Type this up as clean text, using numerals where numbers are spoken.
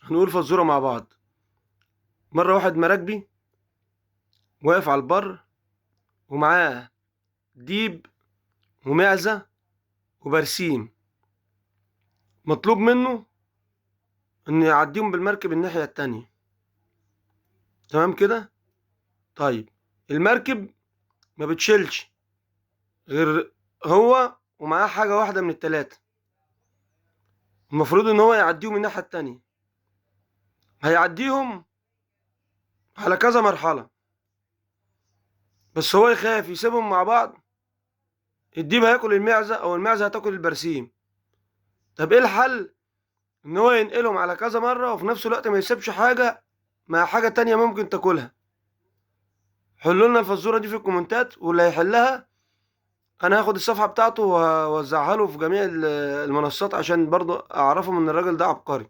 هنقول فزورة مع بعض. مرة واحد مراكبي واقف على البر ومعاه ديب ومعزة وبرسيم، مطلوب منه انه يعديهم بالمركب الناحية التانية. تمام كده؟ طيب المركب ما بتشيلش غير هو ومعاه حاجة واحدة من التلاتة، المفروض ان هو يعديهم الناحية التانية. هيعديهم على كذا مرحلة، بس هو يخاف يسيبهم مع بعض، الديب هياكل المعزة او المعزة هتاكل البرسيم. طب ايه الحل؟ ان هو ينقلهم على كذا مرة وفي نفس الوقت ما يسيبش حاجة مع حاجة تانية ممكن تاكلها. حلوا لنا الفزورة دي في الكومنتات، واللي هيحلها انا هاخد الصفحة بتاعته وهوزعها له في جميع المنصات عشان برضو اعرفهم ان الراجل ده عبقري.